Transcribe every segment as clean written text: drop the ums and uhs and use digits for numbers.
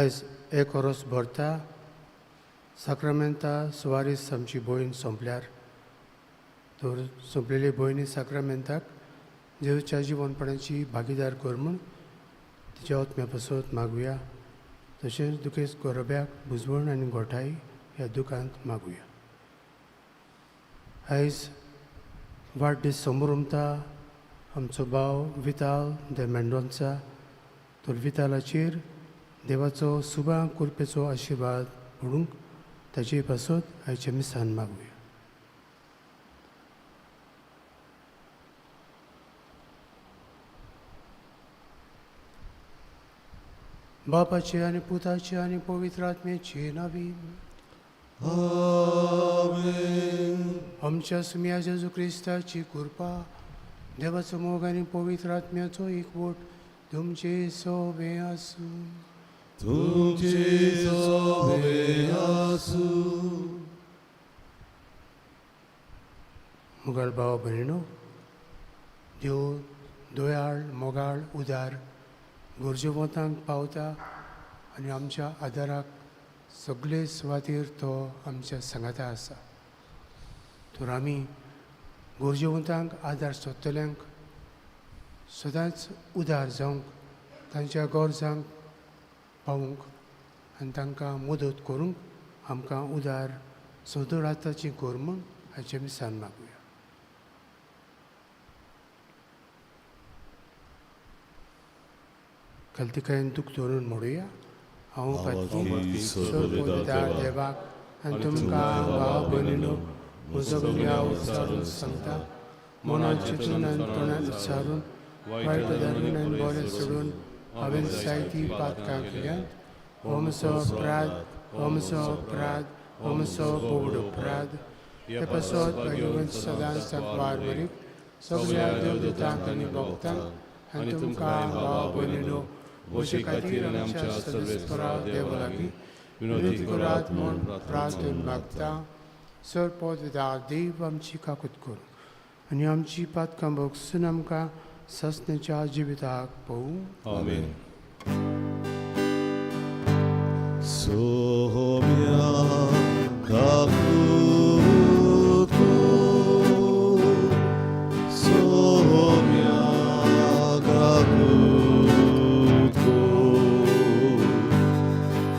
आयज एक वरोस भरता साक्रामेंता सुवारीस आमची भयण सोंपल्यार तर सोंपलेली भयणी साक्रामेंताक जेजूच्या जिवनपणाची भागीदार कर म्हूण तिच्या आत्म्या पासत मागुया. तशेंच दुखेस्त गोरब्याक बुजवण आनी गोठाय ह्या दुखांत मागुया. आयज वाडदीस समोर उमता आमचो भाव विताल दे मेंडोन्सा, तर वितालाचेर देवाचो सुबा कृपेचो आशिर्वाद पडूंक ताचे पासत आयचे मिसान मागुया. बापाचे आनी पुताचे आनी पवित्र आत्म्याचे नांवी. आमेन. आमच्या सुम्या जेजू क्रिस्ताची कृपा, देवाचो मोग आनी पवित्र आत्म्याचो एकवट तुमचे सोबे आसूं. तुमचे सोबे आसूं. मुगाळ भाव भयणो, देव दयाळ मोगाळ उदार गरजेवंतांक पावता आनी आमच्या आदाराक सगळे सुवातेर तो आमच्या सांगाता आसा. तर आमी गरजेवंतांक आदार सोदतल्यांक सदांच उदार जावंक, तांच्या गरजांक पावूंक आनी तांकां मदत करूंक आमकां उदार सदळ आताची कर म्हूण हाचें मिसान मागुया. खालतीकायेन दुख धरून म्हणुया. हांव पातकी सर्वोदार देवाक आनी तुमकां भाव भयणीनो म्हजो गुन्यांव उच्चारून सांगता. मनात चिंतून आनी तोंडान उच्चारून, वायट धरून आनी बरें सोडून हांवें जायतीं पातकां केल्यांत. हो म्हजो अपराध, हो म्हजो अपराध, हो म्हजो बोवड अपराध. ते पासत भाग्यवंत सदांच सांकवार मरीक सगळ्या देवदूतांक आनी भक्तांक आनी तुमकां भाव भयणीनो म्हजे खातीर आमच्या सर्वेस्परा देवा लागीं विनोदी करात म्हूण प्रार्थन मागता. सर पदविदार देव आमची काकूत करूं आनी आमची पातकां भोगसून आमकां सस्नेच्या जिविताक पळोवं. आमेन. सोम्या काकूत कर, सोम्या काकूत कर,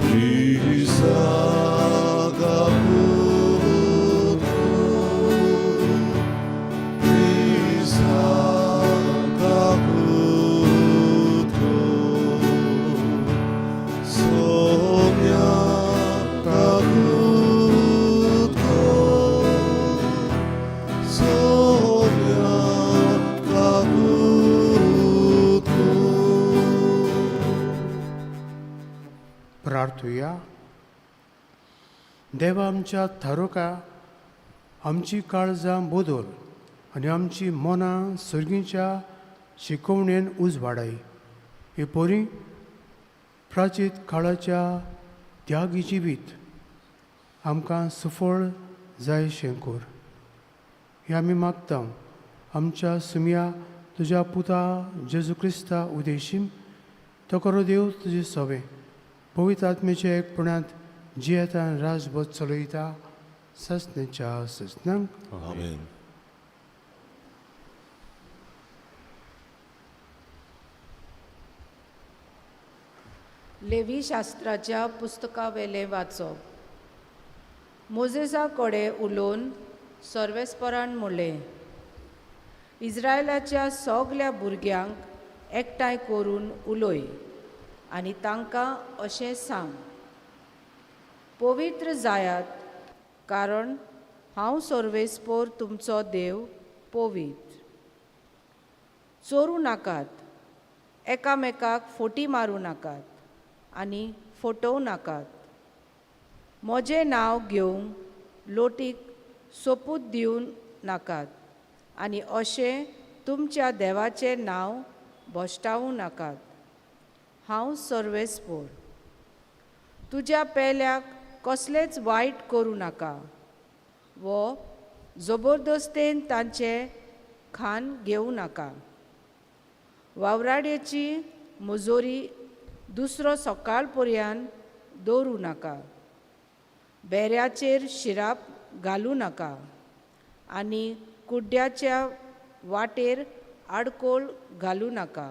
क्रिस्ता काकूत कर, क्रिस्ता काकूत कर, सोम्या काकूत कर, सोम्या काकूत कर. प्रार्थुया. देवा आमच्या थारोका आमची काळजां बदल आनी आमची मनां सर्गीच्या शिकोवणेन उजवाडाय. हे परी प्राचीत काळाच्या त्यागी जिवीत आमकां सुफळ जाय शें कर. हें आमी मागता आमच्या सुमया तुज्या पुता जेजू क्रिस्ता उदेशीम. तो करो देव तुजे सोबें पवित्र आत्म्याच्या एकपणांत जियेता आनी राजबोध चलयता ससनेच्या ससनांक. आमेन. लेवी शास्त्राच्या पुस्तकावेलें वाचप. मोजेसा कडेन उलोवन सर्वेस्परान म्हणलें, इस्रायलाच्या सगल्या भुरग्यांक एकठांय करून उलय आनी तांकां अशें सांग, पवित्र जायात, कारण हांव सर्वेस्पोर तुमचो देव पवित्र. चोरूं नाकात, एकामेकाक फोटी मारूं नाकात आनी फटोवं नाकात. म्हजें नांव घेवंक लोटीक सोपूत दिवं नाकात आनी अशें तुमच्या देवाचें नांव भश्टावूं नाकात. हांव सर्वेस्पोर. तुज्या पेल्याक कसलेंच वायट करूं नाका वो जबरदस्तेन तांचें खाण घेवं नाका. वावराडेची मुजोरी दुसरो सकाळ पर्यान दवरूं नाका. बेऱ्याचेर शिराप घालूं नाका आनी कुड्ड्याच्या वाटेर आडकोळ घालूं नाका.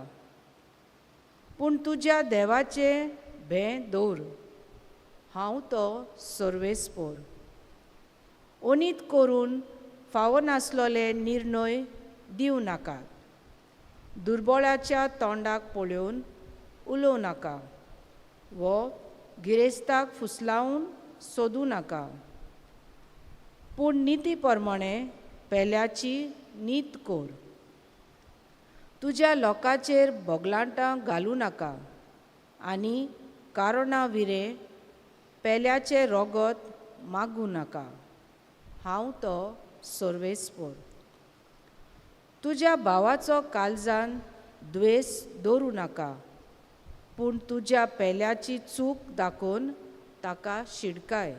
पूण तुज्या देवाचें भें दवर. हांव तो सर्वेस्पोर. ओनीत करून फावो नासलोले निर्णय दिवं नाकात. दुर्बळाच्या तोंडाक पळोवन उलोवं नाका वो गिरेस्ताक फुसलावन सोदूं नाका. पूण निती प्रमाणे पेल्याची नीत कर. तुज्या लोकांचेर बोगलांटां घालूं नाका आनी कारणां विरें पेल्याचें रोगत मागूं नाका. हांव तो सर्वेस्पोर. तुज्या भावाचो काळजान द्वेस दवरूं नाका, पूण तुज्या पेल्याची चूक दाखोवन ताका शिडकाय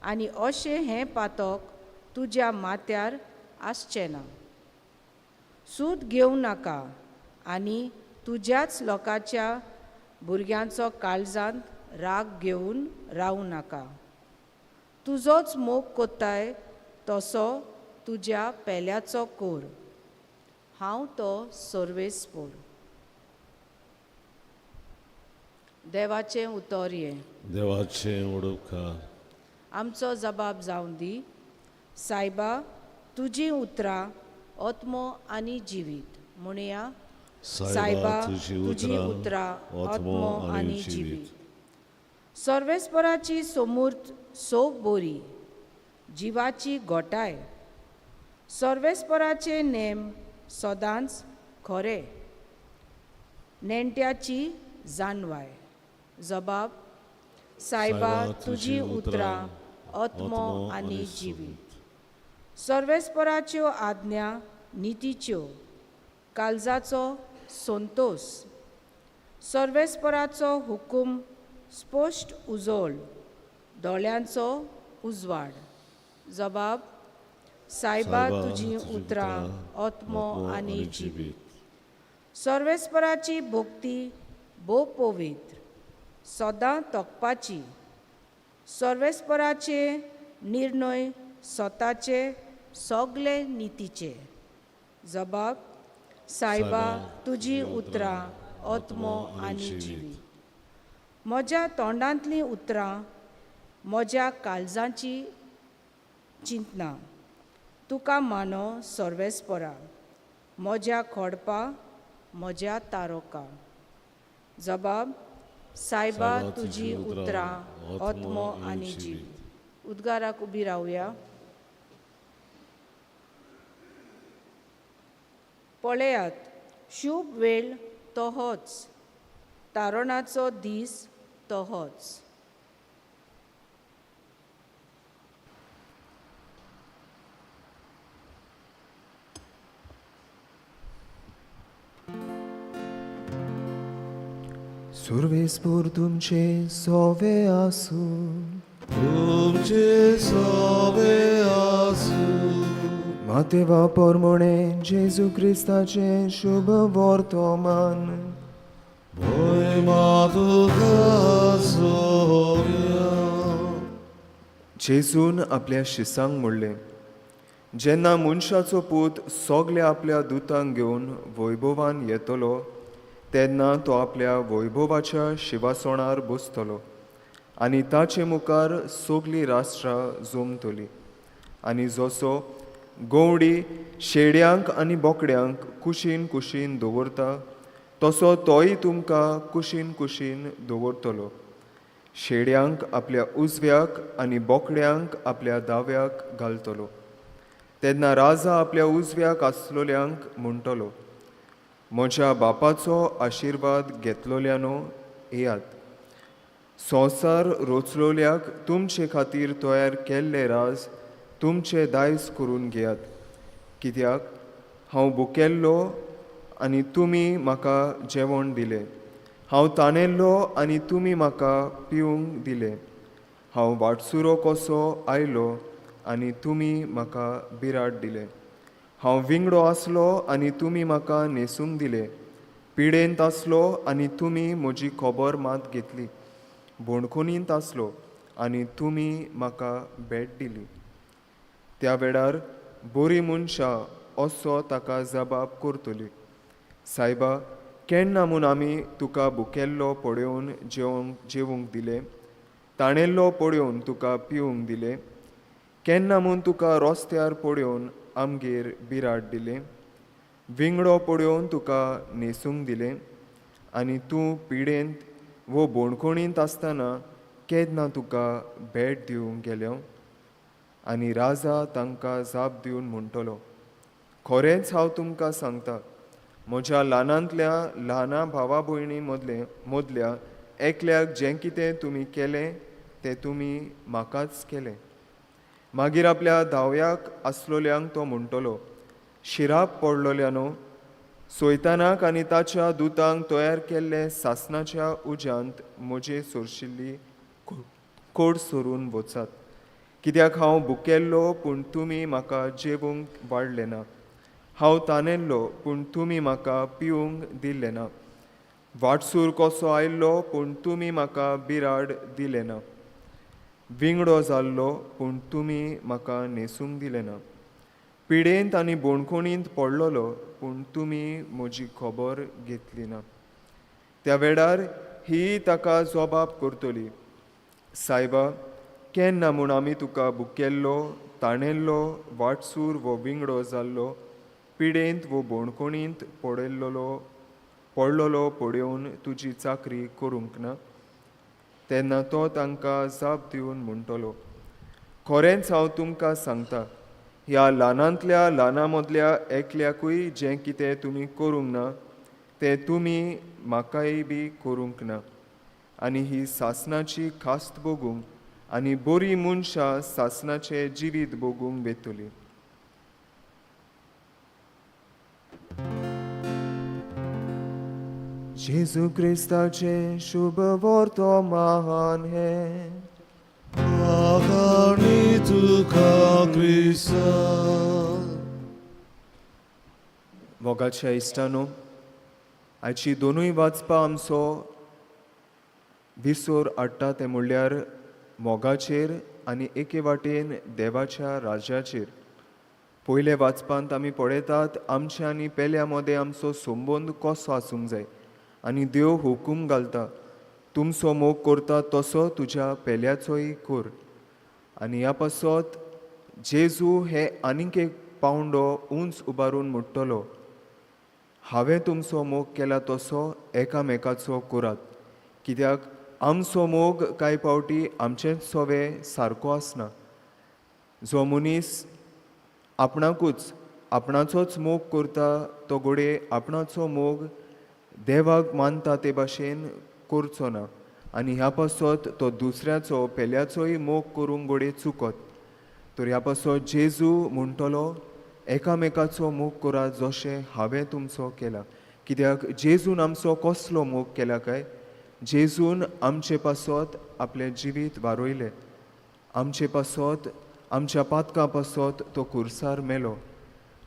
आनी अशें हें पातक तुज्या माथ्यार आसचें ना. सूद घेवं नाका आनी तुज्याच लोकांच्या भुरग्यांचो काळजांत राग घेवन रावूं नाका. तुजोच मोग कोत्ताय तसो तुज्या पेल्याचो कोर. हांव तो सर्वेस्पोर. देवाचें उतर हें. देवाचें उडोवकार. आमचो जबाब जावं दी. सायबा, तुजीं उतरां आत्मो आनी जिवीत. म्हणया, सायबा तुजी उतरां आत्मो आनी जिवीत. सर्वेस्पराची सोमूर्त सोब बोरी, जिवाची गोटाय. सर्वेस्पराचे नेम सदांच खरे, नेणट्याची जानवाय. जबाब, सायबा तुजी उतरां आत्मो आनी जिवीत. सर्वेस्पराच्यो आज्ञा नितीच्यो, काळजाचो संतोस. सर्वेस्पराचो हुकूम स्पश्ट उजळ, दोळ्यांचो उजवाड. जबाब, सायबा तुजी उतरां आत्मो आनी जिवीत. सर्वेस्पराची भक्ती भोव पवित्र, सदां तोखपाची. सर्वेस्पराचे निर्णय स्वताचे सगळे नितीचे. जबाब, सायबा तुजी उतरां आत्मो आनी जिवीत. म्हज्या तोंडांतलीं उतरां म्हज्या काळजाची चिंतना तुका मानो सर्वेस्परा, म्हज्या खोडपा, म्हज्या तारोका. जबाब, सायबा तुजी उतरां आत्मो आनी जिवीत. उद्गाराक उबी रावया. पळयात, शुभ वेळ तो होच, तारणाचो दीस तो होच. सुर्वेस्पोर तुमचे सोवे आसूं. तुमचे सोवे आसूं. मातेवा पोरमोणे जेजू क्रिस्ताचें शुभ वर्तमान. भंय तुका सोव्या. जेजून आपल्या शिसांक म्हणलें, जेन्ना मनशाचो पूत सगल्या आपल्या दुतांक घेवन वैभवान येतलो तेन्ना तो आपल्या वैभवाच्या शिवासणार बसतलो आनी ताचे मुखार सगलीं राष्ट्रां जमतलीं. आनी जसो गवडी शेड्यांक आनी बोकड्यांक कुशीन कुशीन दवरता तसो तोय तुमकां कुशीन कुशीन दवरतलो. शेड्यांक आपल्या उजव्याक आनी बोकड्यांक आपल्या दाव्याक घालतलो. तेन्ना राजा आपल्या उजव्याक आसलोल्यांक म्हणटलो, म्हज्या बापाचो आशिर्वाद घेतलोल्यानो येयात, संवसार रोचलोल्याक तुमचे खातीर तयार केल्ले राज तुमचे दायज करून घेयात. कित्याक हांव भुकेल्लो आनी तुमी म्हाका जेवण दिलें, हांव ताणेल्लो आनी तुमी म्हाका पिवंक दिलें, हांव वाटसुरो कसो आयलो आनी तुमी म्हाका बिराड दिलें, हांव विंगडो आसलो आनी तुमी म्हाका न्हेसूंक दिलें, पिडेंत आसलो आनी तुमी म्हजी खबर मात घेतली, बोणकोनींत आसलो आनी तुमी म्हाका भेट दिली. त्या वेळार बरी मनशां असो ताका जबाब करतली, सायबा, केन्ना म्हूण आमी तुका भुकेल्लो पळोवन जेवंक दिलें, ताणेल्लो पळोवन तुका पिवंक दिलें, केन्ना म्हूण तुका रस्त्यार पळोवन आमगेर बिराड दिलें, विंगडो पळोवन तुका न्हेसूंक दिलें, आनी तूं पिडेंत वो बोणकोणींत आसतना केन्ना तुका भेट दिवंक गेल्यो? आनी राजा तांकां जाप दिवन म्हणटलो, खरेंच हांव तुमकां सांगता, म्हज्या ल्हानांतल्या ल्हाना भावा भयणी मदल्या एकल्याक जें कितें तुमी केलें तें तुमी म्हाकाच केलें. मागीर आपल्या धाव्याक आसलोल्यांक तो म्हणटलो, शिराप पडलोल्यानो, सैतानाक आनी ताच्या दुतांक तयार केल्ले सासणाच्या उज्यांत म्हजे सोरशिल्ली कोड सोरून वचात. कित्याक हांव भुकेल्लो पूण तुमी म्हाका जेवंक वाडलें ना, हांव तानेल्लो पूण तुमी म्हाका पिवंक दिलें ना, वाटसूर कसो आयल्लो पूण तुमी म्हाका बिराड दिलें ना, विंगडो जाल्लो पूण तुमी म्हाका न्हेसूंक दिलें ना, पिडेंत आनी बोणकोणींत पडलोलो पूण तुमी म्हजी खबर घेतली ना. त्या वेळार ही ताका जबाब करतली, सायबा, केन्ना म्हूण आमी तुका भुकेल्लो, ताणेल्लो, वाटसूर वो विंगडो जाल्लो, पिडेंत वो बोणकोणींत पडलोलो पळोवन तुजी चाकरी करूंक ना? तेन्ना तो तांकां जाप दिवन म्हणटलो, खरेंच हांव तुमकां सांगता, ह्या ल्हानांतल्या ल्हाना मदल्या एकल्याकूय जें कितें तुमी करूंक ना तें तुमी म्हाकाय बी करूंक ना. आनी ही सासणाची खास्त भोगूंक आनी बरी मनशां सासणाचें जिवीत भोगूंक वेतली. जेजू क्रिस्ताचें शुभ वर्तमान हें. आगाणी तुका क्रिस्ता. मोगाच्या इश्टानो, आयची दोनूय वाचपां आमचो विसोर हाडटा तें म्हणल्यार मोगाचेर आनी एके वाटेन देवाच्या राज्याचेर. पयले वाचपांत आमी पळयतात आमच्या आनी पेल्या मदें आमचो संबंद कसो आसूंक जाय, आनी देव हुकूम घालता, तुमचो मोग करता तसो तुज्या पेल्याचोय कर. आनी ह्या पासत जेजू हे आनीक एक पावंडो उंच उबारून म्हणटलो, हांवें तुमचो मोग केला तसो एकामेकाचो करात. कित्याक आमचो मोग कांय फावटी आमचेच सोवे सारको आसना. जो मनीस आपणाकूच आपणाचोच मोग करता तो घडये आपणाचो मोग देवाक मानता ते भाशेन करचो ना, आनी ह्या पासत तो दुसऱ्याचो पेल्याचोय मोग करूंक घडये चुकत. तर ह्या पासत जेजू म्हणटलो, एकामेकाचो मोग करात जशें हांवें तुमचो केला. कित्याक जेजून आमचो कसलो मोग केला काय? जेजून आमचे पासत आपलें जिवीत वारयलें, आमचे पासत आमच्या पातकां पासत तो कुर्सार मेलो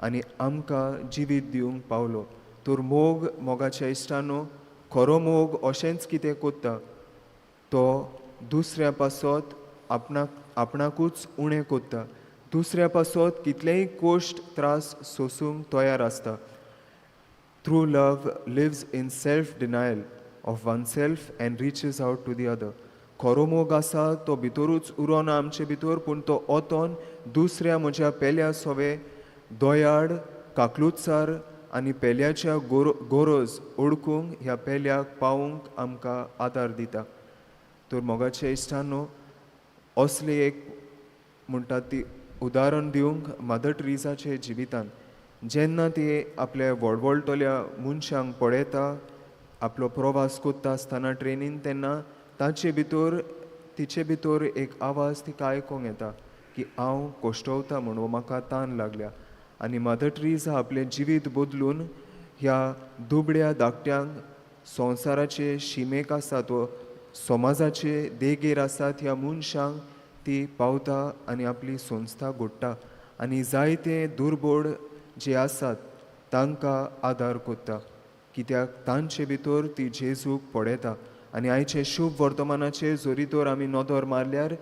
आनी आमकां जिवीत दिवंक पावलो. तर मोग मोगाच्या इश्टानो, खरो मोग अशेंच कितें कोत्ता, तो दुसऱ्या पासत आपणाकूच उणें कोत्ता, दुसऱ्या पासत कितलेय कोश्ट त्रास सोसूंक तयार आसता. True love lives in self denial of oneself and reaches out to the other. खरो मोग आसा तो भितरूच उरोना आमचे भितर, पूण तो ओतोन दुसऱ्या म्हज्या पेल्या सोवे दयाळ काकलुतसार आनी पेल्याच्या गोरोज ओळखूंक ह्या पेल्याक पावूंक आमकां आदार दिता. तर मोगाच्या इश्टानो, असले एक म्हणटात ती उदाहरण दिवंक मदर ट्रिजाचे जिवितान जेन्ना ती आपल्या वळवळटल्या मनशांक पळयता, आपलो प्रवास करता आसतना ट्रेनीन, तेन्ना ताचे भितर तिचे भितर एक आवाज तिका आयकूंक येता की हांव कोश्टवता म्हूण, म्हाका तान लागल्या. आनी मदर ट्रिजा आपलें जिवीत बदलून ह्या दुबळ्या धाकट्यांक संवसाराचे शिमेक आसात वो समाजाचे देगेर आसात ह्या मनशांक ती पावता आनी आपली संस्था घडटा आनी जायते दुर्बोड जे आसात तांकां आदार करता. कित्याक तांचे भितर ती जेजूक पळयता. आनी आयचे शुभ वर्तमानाचेर जरी तर आमी नदर मारल्यार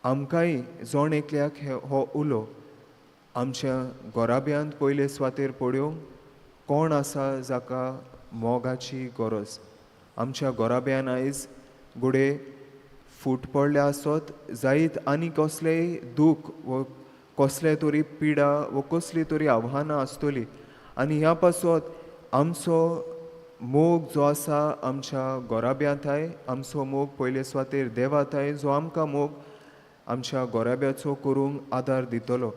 आमकांय जण एकल्याक हो उलो आमच्या घराब्यांत पयले सुवातेर पळोवंक कोण आसा जाका मोगाची गरज. आमच्या घराब्यान आयज घडये फूट पडल्या आसत जायत आनी कसलेंय दूख वो कसले तरी पिडा वो कसली तरी आव्हानां आसतली आनी ह्या पासत आमचो मोग जो आसा आमच्या घराब्यांताय, आमचो मोग पयले सुवातेर देवाताय जो आमकां मोग आमच्या घराब्याचो करूंक आदार दितलो.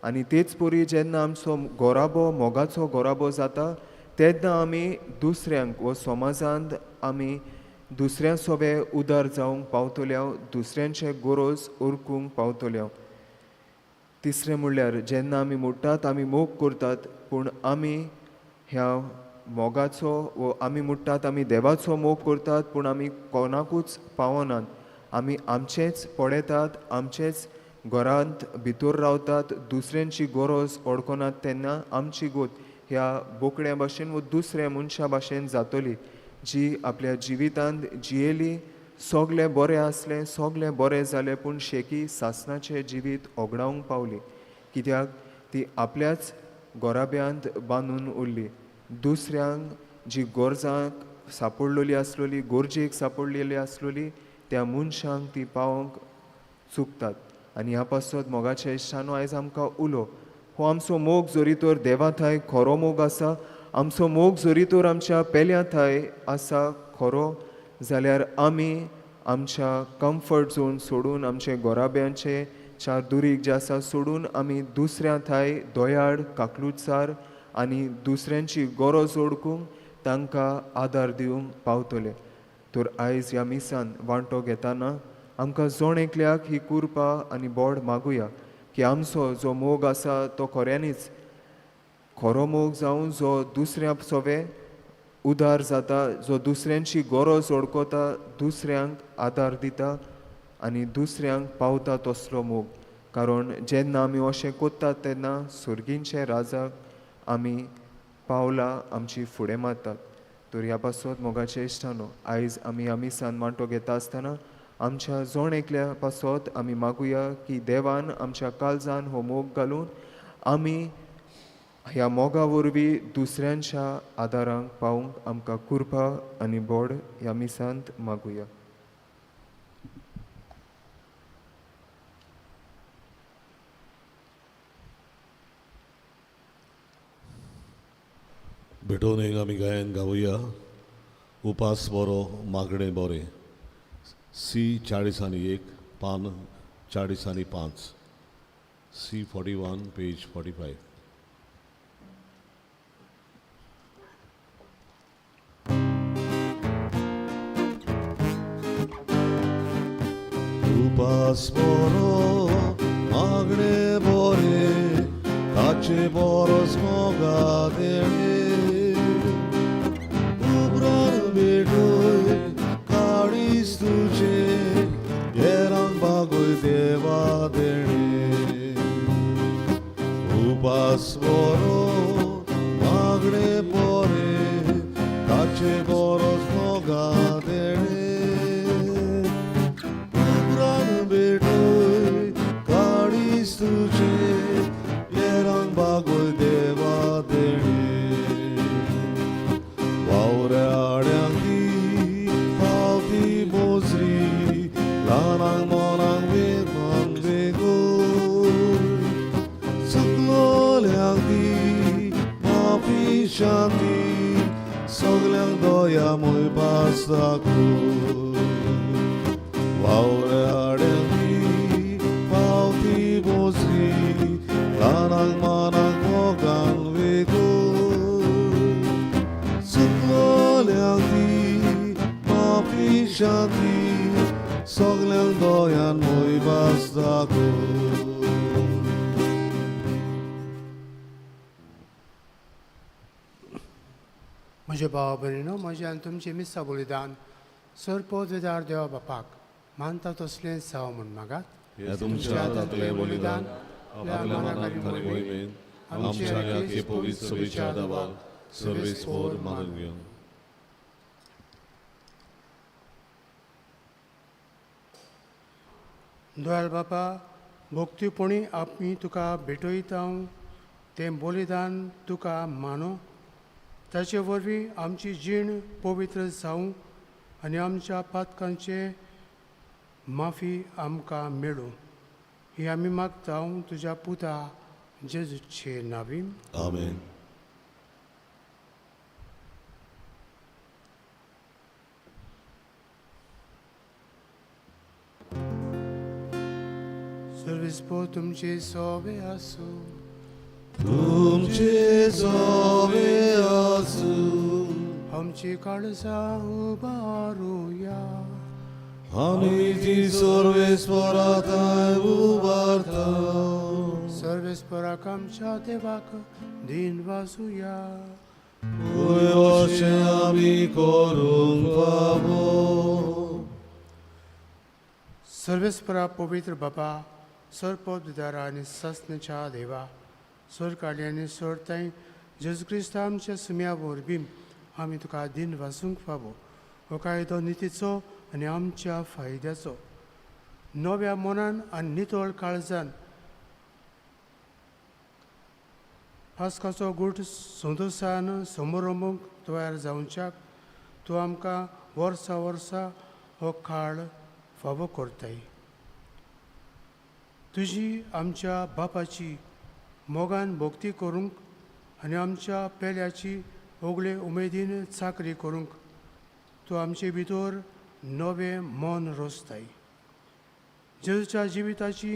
आनी तेच परी जेन्ना आमचो घराबो मोगाचो घराबो जाता तेन्ना आमी दुसऱ्यांक वो समाजांत आमी दुसऱ्यां सोबे उदार जावंक पावतले, दुसऱ्यांचे गरज ओरकूंक पावतले. तिसरें म्हणल्यार जेन्ना आमी मोडटात आमी मोग करतात पूण आमी ह्या मोगाचो वो आमी मोडटात आमी देवाचो मोग करतात पूण आमी कोणाकूच पावनात. आमी आमचेंच पळयतात, आमचेच घरांत भितर रावतात, दुसऱ्यांची गरज वळखनात. तेन्ना आमची गोत ह्या बोकड्या भाशेन वो दुसऱ्या मनशा भाशेन जातली जी आपल्या जिवितांत जियेली, सगळें बरें आसलें, सगळें बरें जालें पूण शेकी सासणाचें जिवीत ओगडावंक पावली कित्याक ती आपल्याच घराब्यांत बांदून उरली. दुसऱ्यांक जी गरजांक सापडलेली आसलेली, गरजेक सापडलेली आसलेली त्या मनशांक ती पावोवंक चुकतात. आनी ह्या पासत मोगाच्या इश्टानो आयज आमकां उलो हो आमचो मोग जरी तर देवा थाय खरो मोग आसा, आमचो मोग जरी तर आमच्या पेल्या थाय आसा खरो जाल्यार आमी आमच्या कम्फर्ट झोन सोडून आमचे घराब्यांचे चार दुरीग जे आसा सोडून आमी दुसऱ्या थाय दयाळ काकलुचार आनी दुसऱ्यांची गरज ओळखूंक तांकां आदार दिवंक पावतले. तर आयज ह्या मिसान वांटो घेतना आमकां जण एकल्याक ही कुरपा आनी बोड मागुया की आमचो जो मोग आसा तो खऱ्यांनीच खरो मोग जावं, जो दुसऱ्या सोवे उदार जाता, जो दुसऱ्यांची गरज वळखता, दुसऱ्यांक आदार दिता आनी दुसऱ्यांक पावता तसलो मोग. कारण जेन्ना आमी अशें करतात तेन्ना सर्गींचे राजाक आमी पावलां आमची फुडें मारतात. तर ह्या पासत मोगाचे इश्टानो आयज आमी ह्या मिसान वांटो घेता आसतना आमच्या जण एकल्या पासत आमी मागुया की देवान आमच्या काळजान हो मोग घालून आमी ह्या मोगा वरवीं दुसऱ्यांच्या आदारांक पावूंक आमकां कृपा आनी बोड ह्या मिसांत मागुया. भेटोवन एक आमी गायन गावया उपास बरो मागणें बरें. सी 41 पान 45, सी 41 पेज 45. उपास बरो मागणें बरें ताचे बरोच मोगा देणें उपरांत भेटय काळीज तुजें हेरांक बागय देवा देणें. उपास बरो मागणें बरें ताचे बरोच मोगा देणें उपरांत भेटय काळीज तुजें हेरांक बागय देवा देणें. वावऱ्याड्यांक दी पावती मोजरी ल्हानांक मोनांक वेगोन वेगोय चुकलोल्यांक दी माफी शांती सगल्यांक दया मोयपास दाखय. वावऱ्याड्यांक दी पावती मोजरी ल्हानांक मानांक मोगान वेगोय चुकलोल्यांक दी माफी शांती सगल्यांक दयान मोयपास दाखय. म्हज्या भाव भयणीनो, म्हजें आनी तुमचें मिसां बलिदान सर पदवेदार देवा बापाक मानता तसलें जावं म्हूण मागात. ह्या तुमच्या हातांतलें बलिदान आपल्या मनाक आनी मोहिमेन आमच्या ह्या पवित्र सभेच्या आदाबाक सर्वेस्पोर मानून घेवन. दयाळ बापा, भक्तीपणी आमी तुका भेटयता तें बलिदान तुका मानो, ताचे वरवीं आमची जीण पवित्र जावं आनी आमच्या पातकांचे माफी आमकां मेळूं, ही आमी मागता तुज्या पुता जेजूचे नांवीन. आमेन. सर्वेस्पोर तुमचे सोवे आसूं. तुमचे सोवे आसूं. आमची काळजां उबारुया. आमी ती सर्वेस्पोरा थंय उबारता. सर्वेस्पोराक आमच्या देवाक दिन वाजुया. अशें आमी करूंक फावो. सर्वेस्परा पवित्र बाबा, सरपदारा आनी सासण्याच्या देवा, सरकाडली आनी सोडताय जेजू क्रिस्त आमच्या सुम्या वरवीं आमी तुका दिन वाचूंक फावो. हो कायदो नितीचो आनी आमच्या फायद्याचो. नव्या मनान आनी नितळ काळजान पास्काचो गूट संतोशान समारंभूंक तयार जावच्याक तूं आमकां वर्सा वर्सा हो काळ फावो करताय. तुजी आमच्या बापाची मोगान भक्ती करूंक आनी आमच्या पेल्याची ओगले उमेदीन चाकरी करूंक तूं आमचे भितर नवें मन रोसताय. जेजूच्या जिविताची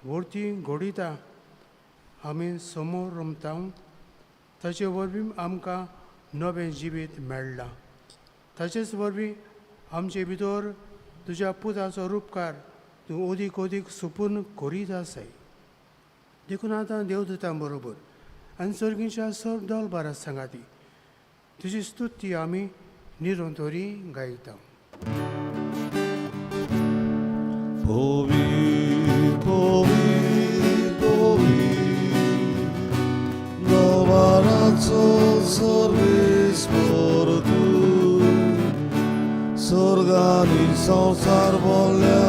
व्हरती घडयता आमी समोर रमता, ताचे वरवीं आमकां नवें जिवीत मेळ्ळां. ताचेच वरवीं आमचे भितर तुज्या पुताचो रुपकार तूं अदीक अदीक सुपून करीत आसाय. देखून आतां देवदूतां बरोबर आनी सर्गीच्या सर दलबारा सांगाती तुजी स्तुती आमी निरंतरी गायता. स्वर्गानी संवसार बोल्ल्या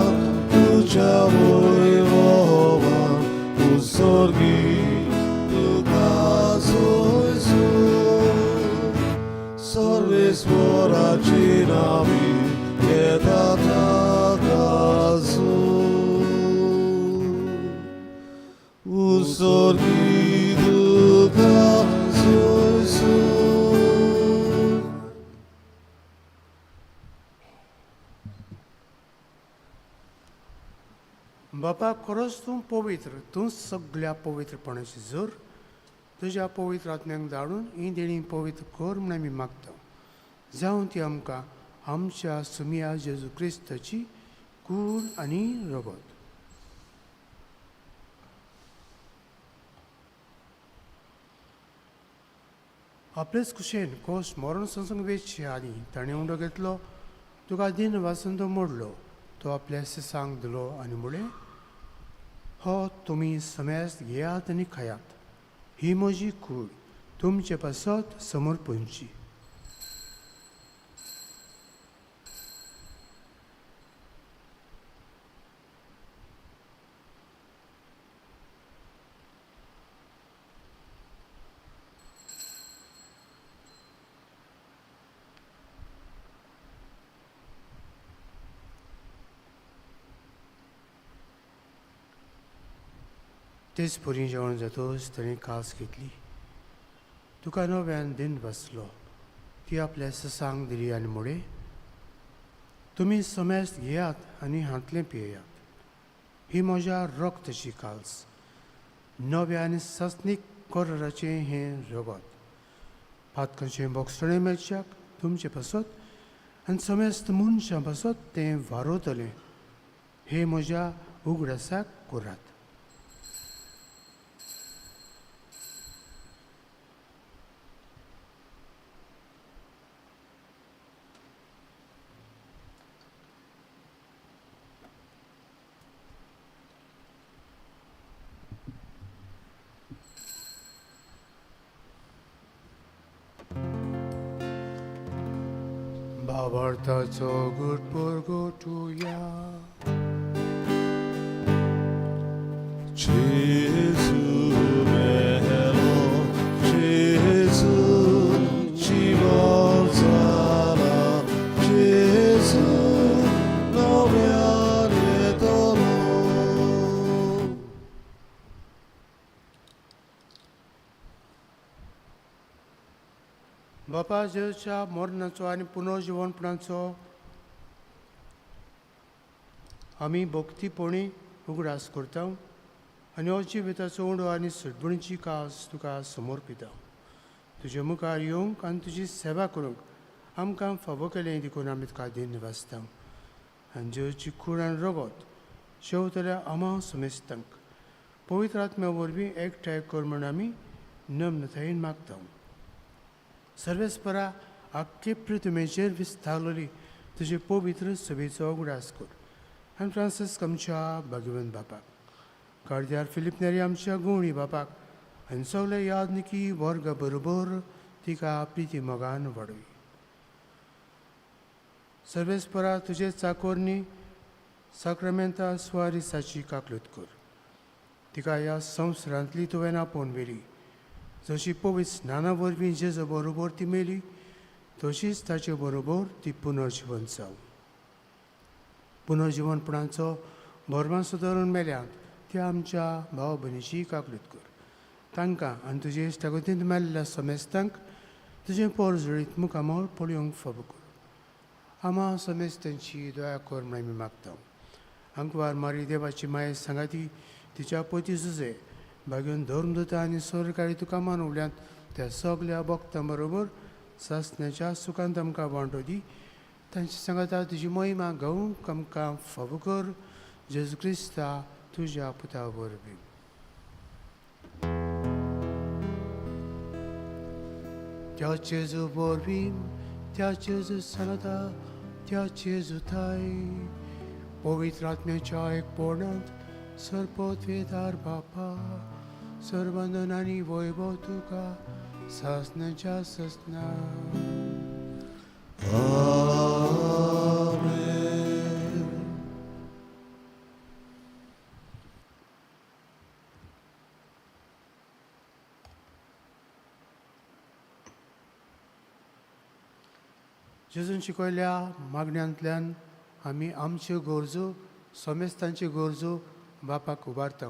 तुज्या वैभवान, तूं स्वर्गी तुका सोयसूं. सर्वेस्पोराची नामी येता ताकासूं. स्वर्गी तुका सोयसूं. बापा, खरोच तूं पवित्र, तूं सगळ्या पवित्रपणाची जोर. तुज्या पवित्र आत्म्यांक धाडून ही देणी पवित्र कर म्हूण आमी मागता. जावं ती आमकां आमच्या सुमिया जेजू क्रिस्ताची कूड आनी रगत. आपलेच कुशेन कोश मरण संसंग वेचचे आदी ताणें उंडो घेतलो, तुका दिन वाचून तो मोडलो, तो आपल्या सिसांक दिलो आनी म्हणलें, हो तुमी समेस्त घेयात आनी खायात, ही म्हजी कूड तुमचे पासत समर्पणची. तेच परी जेवण जातकच ताणें कास घेतली, तुका नव्यान दिन बसलो, ती आपल्या ससांक दिली आनी म्हणलें, तुमी समेस्त घेयात आनी हांतलें पियेयात, ही म्हज्या रक्ताची काल्स, नव्या आनी सासणीक कराराचें हें रगत. पातकांचें बोगसणें मेळच्याक तुमचे पासत आनी समेस्त मनशां पासत तें वारोवतलें, हें म्हज्या उगडासाक करात. बाबार्थाचो गुटपुरगोटुया. Gesù melo, Gesù ci volzala, Gesù nome rietolo. बापा जेजूच्या मरणाचो आनी पुनर्जिवनपणाचो आमी भक्तीपणी उगडास करता आनी हो जिविताचो उंडो आनी सुटबणीची कास तुका समर्पिता. तुजे मुखार येवंक आनी तुजी सेवा करूंक आमकां फावो केलें देखून आमी तुका धन्यवाद. आनी जेजूची कूड आनी रगत शेवतल्या आमा समेस्तांक पवित्र आत्म्या वरवीं एकठांय कर म्हूण आमी नम्रतायेन मागता. सर्वेस्परा आख्खे पृथ्वीचेर विस्तारलेली तुजे पवित्र सभेचो उगडास कर आनी फ्रांसिस्क आमच्या भाग्यवंत बापाक, कार्द्यार फिलीप नेरी आमच्या गुवणी बापाक आनी सगळे यादनिकी वर्गा बरोबर तिका प्रिती मोगान वाडय. सर्वेस्परा तुजे चाकोरनी साक्रामेंता सुवारिसाची काकलूत कर. तिका ह्या संवसारांतली तुवें आपोवन व्हेली. जशी पवित्र स्नाना वरवीं जेजू बरोबर ती मेली तशीच ताचे बरोबर ती पुनर्जिवन जावं. पुनर्जिवनपणाचो भरमासो धरून मेल्यांत त्या आमच्या भाव भयणीची काकलूत कर. तांकां आनी तुजे इश्टागतींत मेल्ल्या समेस्तांक तुजें पोर जुळीत मुखामळ पळोवंक फावो कर. आमा समेस्तांची दया कर म्हूण आमी मागता. आंकवार मारी देवाची माये सांगाती तिच्या पती जुजे भाग्योन धर्मदूता आनी सरकारी तुका मानवल्यांत त्या सगल्या भक्तां बरोबर सासण्याच्या सुखांत आमकां वांटो दी. तांचे सांगाता तुजी महिमा गावंक आमकां फावो कर. जेजू क्रिस्ता तुज्या पुता वरवीं. त्या जेजू वरवीं, त्या जेजू सांगाता, त्या जेजू थाय पवित्र आत्म्याच्या एकपणांत सर्वपत्वेदार बापा सर्वंदन आनी वैभव तुका सासण्याच्या ससना. आमेन. जेजून शिकयल्या मागण्यांतल्यान आमी आमच्यो गरजो समेस्तांच्यो गरजो बापाक उबारता.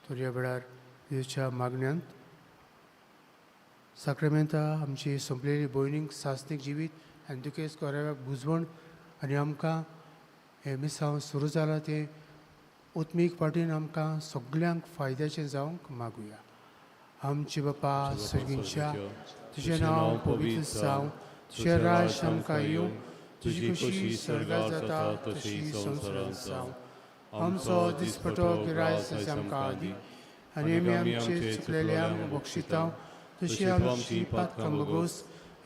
तर ह्या वेळार जेजूच्या मागण्यांत साक्रामेंता आमची सोंपलेली भयणींक सासणीक जिवीत आनी दुखेस्त कोराव्याक बुजवण आनी आमकां हें मिसांव सुरू जालां तें उत्मीक पाटीन आमकां सगल्यांक फायद्याचें जावंक मागुया. आमचे बापा सर्गींच्या तुजें नांव पवित्र जावं, तुजें राज आमकां येवं, तुजी खोशी स्वर्गात जाता तशी संवसारांत जावं. आमचो दिसपटो गिरायस आमकां दी आनी आमी आमचे चुकलेल्यांक बक्षिता तशी आमची पातकां भोगोस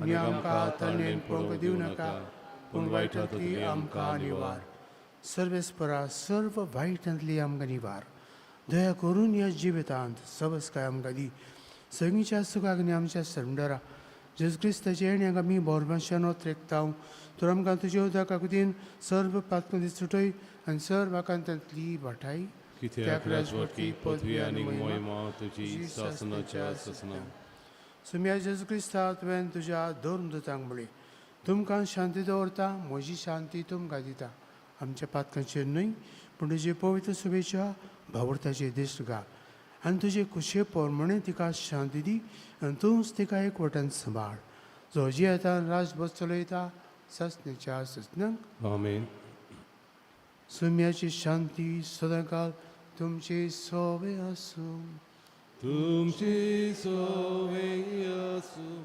आनी आमकां ताणें पळोवंक दिवं नाका पूण वायटांतली आमकां निवार. सर्वेस्परा सर्व वायटांतली आमकां निवार. दया करून ह्या जिवितांत सबसकाय आमकां दी. सगळींच्या सुखाक आनी आमच्या सरंडरा जेजू क्रिस्ताचे येण्याक आमी बोरमाशान त्रेकता. तर आमकां तुज्या उदका कुतीन सर्व पातकां सुटय आनी सर्व आकांतांतली वाटाय. कित्याक राजवटकी पदवी आनी महिमा तुजी सासणाच्या सासणा. सुम्या जेजू क्रिस्ता तुवें तुज्या धर्मदूतांक म्हळें, तुमकां शांती दवरता, म्हजी शांती तुमकां दिता. आमच्या पातकांचेर न्हय पूण तुजे पवित्र सभेच्या भावर्थाचेर दिश्ट घाल आनी तुजे खुशे प्रमाणे तिका शांती दी आनी तूंच तिका एक वटान सांबाळ. जो जियेता राजबस चलयता सासण्याच्या सासणाक. आमेन. सुम्याची शांती सदांकाल तुमचे सोवे आसूं. तुमची सोवे आसूं.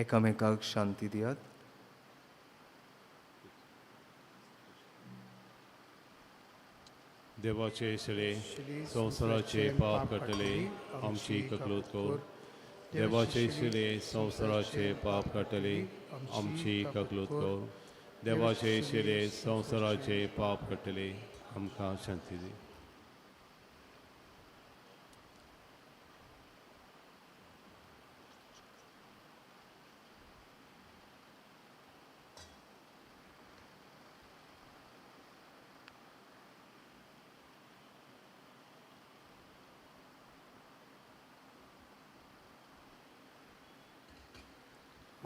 एकामेकाक शांती दियात. देवाचे शिले संवसाराचे पाप काडटले आमची ककलूत कर. देवाचे शिले संवसाराचे पाप काडटले आमची ककलूत कर. देवाचे शिले संवसाराचे पाप काडटले आमकां शांती दी.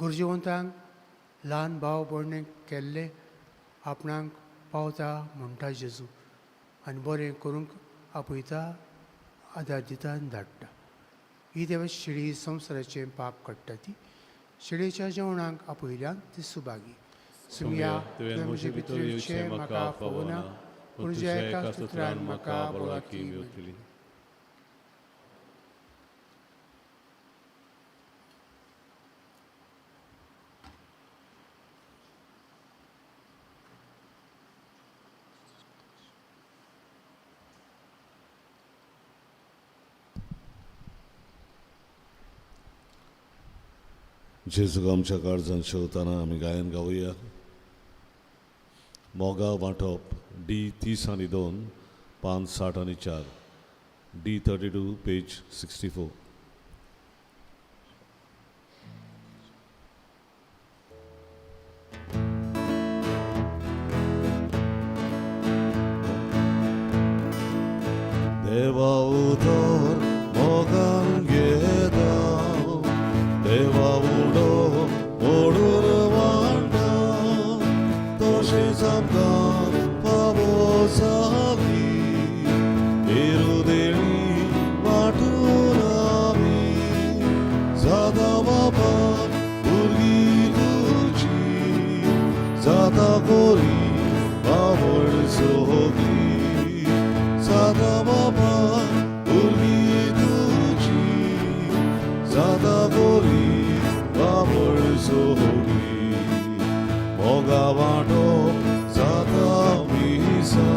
गरजेवंतांक ल्हान भाव भयणीक केल्लें आपणाक पावता म्हणटा जेजू आनी बरें करूंक आपयता, आदार दिता आनी धाडटा. ही देवा शिळी संवसाराचें पाप काडटा ती शिळेच्या जेवणाक आपयल्यान ती सुभागी. सुम्या, तुवें म्हजे भितर येवचें म्हाका फावना, पूण तुज्या एका सुत्रान म्हाका भलायकी मेळटली. जेजूक आमच्या काळजान शेवतना आमी गायन गावया. मोगा वांटप डी 30 आनी 2, पान 60 आनी 4, डी 32 पेज 64. देवा उदर मोगान घेता, देवा उडो मोडून वांटा, तशेंच आमकां फावो जाली एरुदेणी वांटून आमी जाता बाबा भुरगीं तुजी, जाता कोरी आवड सोगली, जाता बाबा भुरगीं तुजी, जाता कोरी आवड सोगली. मोगा वांटो जाता मिसा,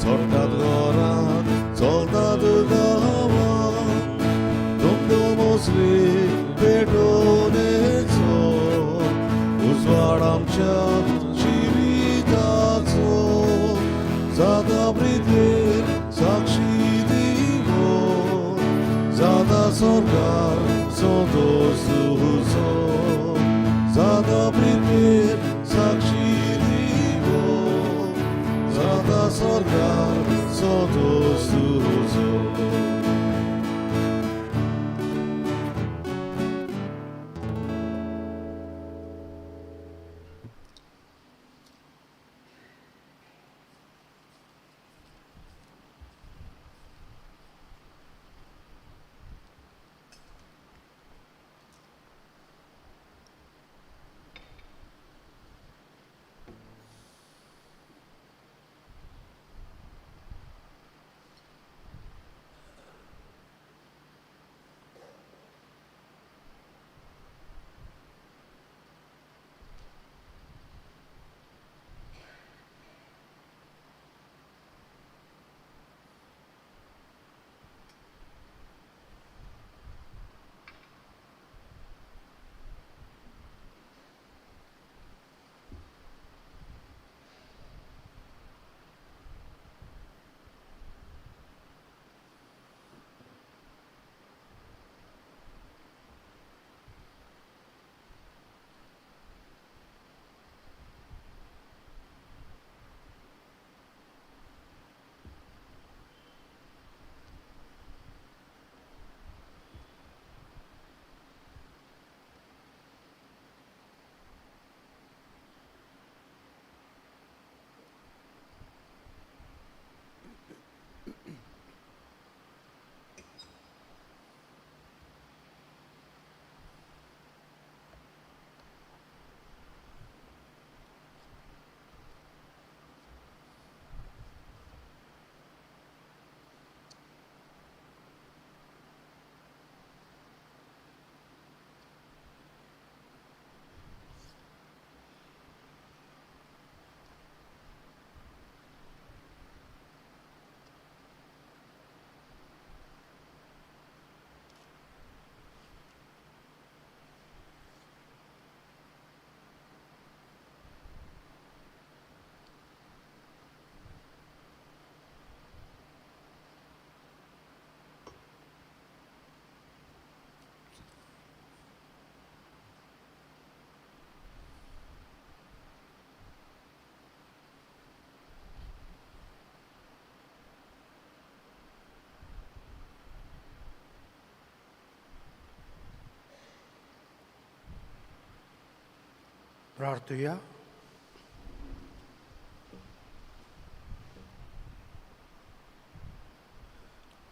चडटात घरांत चलतात गांवांत, दुमदुमोसली पेटोवणेचो उजवाड आमच्या जिविताचो, जाता प्रितेर साक्षी दिवो, जाता सरकार संतोश तुजो, जाता प्रितेर साक्षी दिवो, जाता सरकार संतोश तुजो. प्रार्थुया.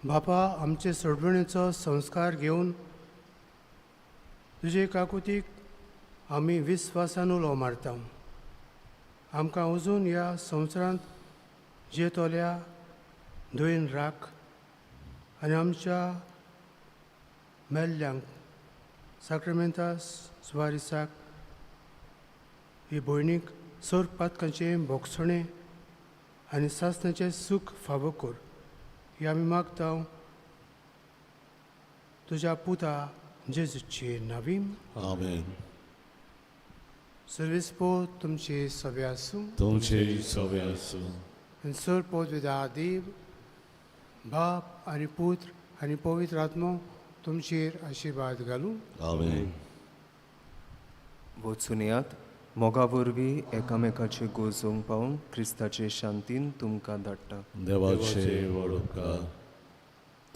बापा, आमचे सोडवणेचो संस्कार घेवन तुजे काकुतीक आमी विस्वासान उलो मारता. आमकां अजून ह्या संवसारांत जियेतल्या दयेन राख आनी आमच्या मेल्ल्यांक साक्रामेंता सुवारिसाक ही भयणीक सोर पातकांचें भोगसणें आनी सासणाचें सूख फावो कर, ही आमी मागता तुज्या पुता जेजूचे नावीम. आमेन. सर्वीस पो तुमचे सगळे आसूं. तुमचे सवे आसूं. आनी सर पोत देव बाप आनी पुत्र आनी पवित्र आत्मो तुमचेर आशिर्वाद घालूं. आमेन. वचून येयात, मोगा वरवीं एकामेकाचे गोजोवंक पावूंक क्रिस्ताचे शांतीन तुमकां धाडटा. देवाचे व्हड उपकार.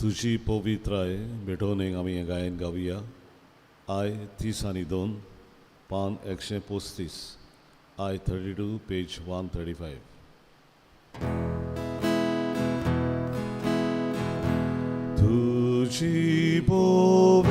तुजी पवित्राय भेटोवणेक आमी हें गायन गावया. I 32, पान 135. I 32, page 135. तुजी पवित्राय.